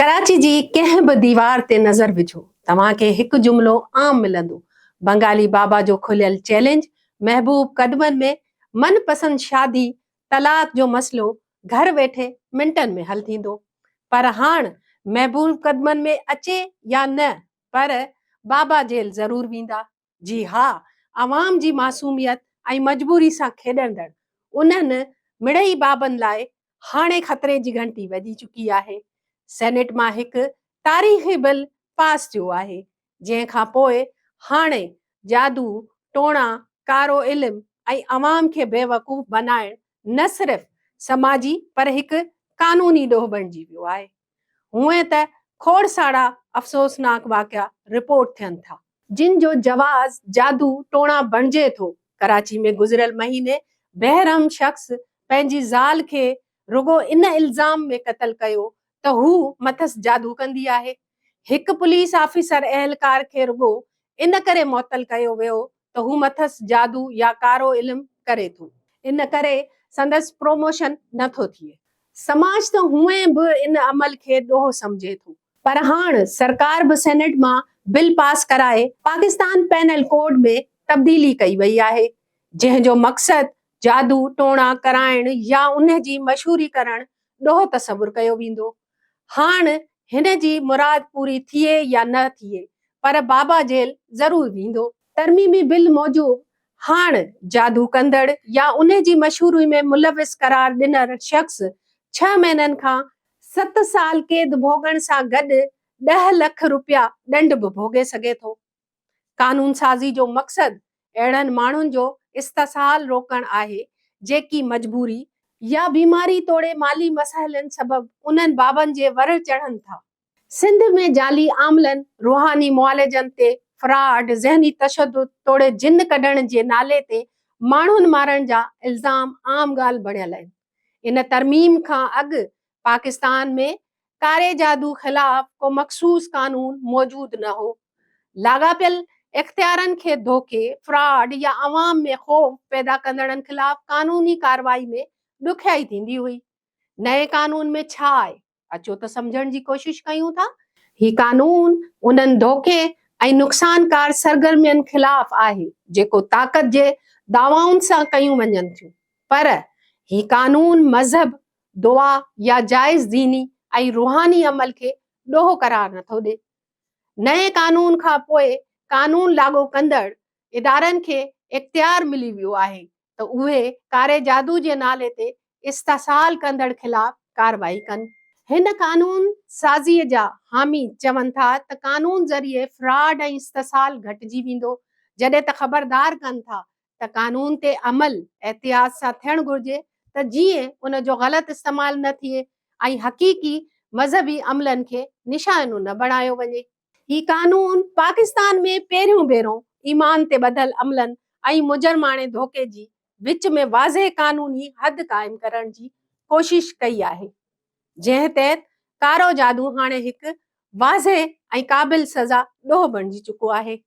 ڪراچي جي ڪنهن به ديوار تي نظر وجهو، توهان کي هڪ جملو عام ملندو، بنگالي بابا جو کليل چئلينج، محبوب قدمن ۾ من پسند شادي، طلاق جو مسئلو گهر ويٺي منٽن ۾ حل ٿيندو. پر هاڻ محبوب قدمن ۾ اچي يا نه پر بابا جيل ضرور ويندا. جي ها، عوام جي معصوميت ۽ مجبوري سان کيڏندڙ انهن مڙئي بابن لاء هاڻي خطري جي گهنٽي وڄي چڪي آهي. سينيٽ مان هڪ تاريخي بل پاس ٿيو آهي، جنهن کان پوء هاڻي جادو، ٽوڻا، ڪارو علم ۽ عوام کي بيوقوف بنائڻ نه صرف سماجي پر هڪ قانوني ڏوهه بڻجي ويو آهي. هونئن ته کوڙ سارا افسوسناڪ واقعا رپورٽ ٿين ٿا. جن جو جواز جادو ٽوڻا بڻجي ٿو. ڪراچي ۾ گذريل مهيني بيرحم شخص پنهنجي زال کي رڳو ان الزام ۾ قتل ڪيو ته هو مٿس جادو ڪندي آهي. هڪ پوليس آفيسر اهلڪار کي رڳو ان ڪري معطل ڪيو ويو ته هو مٿس جادو يا ڪارو علم ڪري ٿو. ان ڪري سندس پروموشن نه ٿو ٿئي. سماج ته هونئن به ان عمل کي ڏوهه سمجهي ٿو. پر هاڻ سرڪار به سينيٽ مان بل پاس ڪرائي پاڪستان پينل ڪوڊ ۾ تبديلي ڪئي وئي آهي، جنهن جو مقصد جادو ٽوڻا ڪرائڻ يا ان جي مشهوري ڪرڻ ڏوهه تصور ڪيو ويندو. هاڻ هن جي مراد پوري ٿئي يا نه ٿئي پر بابا جيل ضرور ويندو. ترميمي بل موجب هاڻ جادو ڪندڙ يا ان جي مشهوري ۾ ملوث قرار ڏنل شخص ڇهه مهينن کان ست سال قيد ڀوڳڻ سان گڏ ڏهه لک رپيا ڏنڊ به ڀوڳي سگهي ٿو. قانون سازي جو مقصد اهڙن ماڻهن جو استحصال روڪڻ آهي جيڪي مجبوري يا بيماري توڙي مالي مسئلن سبب انهن بابن جي ور چڙهن ٿا. سنڌ ۾ جعلي عاملن، روحاني معالجن تي فراڊ، ذهني تشدد توڙي جن ڪڍڻ جي نالي تي ماڻهن مارڻ جا الزام عام ڳالهه بڻيل آهن. ان ترميم کان اڳ پاڪستان ۾ ڪاري جادو خلاف ڪو مخصوص قانون موجود نه هو. لاڳاپيل اختيارن کي ڌوڪي، فراڊ يا عوام ۾ خوف پيدا ڪندڙن خلاف قانوني ڪارروائي ۾ ڏکيائي ٿيندي هئي. نئين قانون ۾ ڇا آهي؟ اچو ته سمجهڻ جي ڪوشش ڪيون ٿا. هي قانون انهن ڌوڪي ۽ نقصانڪار سرگرمين خلاف آهي جيڪو طاقت جي دعوائن سان ڪيون وڃن ٿيون. پر هي قانون مذهب، دعا يا جائز ديني ۽ روحاني عمل کي ڏوهه قرار نٿو ڏئي. نئين قانون کان پوء قانون لاڳو ڪندڙ ادارن کي اختيار ملي ويو آهي ته اهي ڪاري جادو جي نالي تي استحصال ڪندڙ خلاف ڪارروائي ڪن. هن قانون سازيء جا حامي چون ٿا ته قانون ذريعي فراڊ ۽ استحصال گهٽجي ويندو، جڏهن ته خبردار ڪن ٿا ته قانون تي عمل احتياط سان ٿيڻ گهرجي ته جيئن ان جو غلط استعمال نه ٿئي ۽ حقيقي مذهبي عملن کي نشانو نه بڻايو وڃي. هي قانون پاڪستان ۾ پهريون ڀيرو ايمان تي ٻڌل عملن ۽ مجرماڻي ڌوڪي جي وچ ۾ واضح قانوني حد قائم ڪرڻ جي ڪوشش ڪئي آهي، جنهن تحت ڪارو جادو هاڻي هڪ واضح ۽ قابل سزا ڏوهه بڻجي چڪو آهي.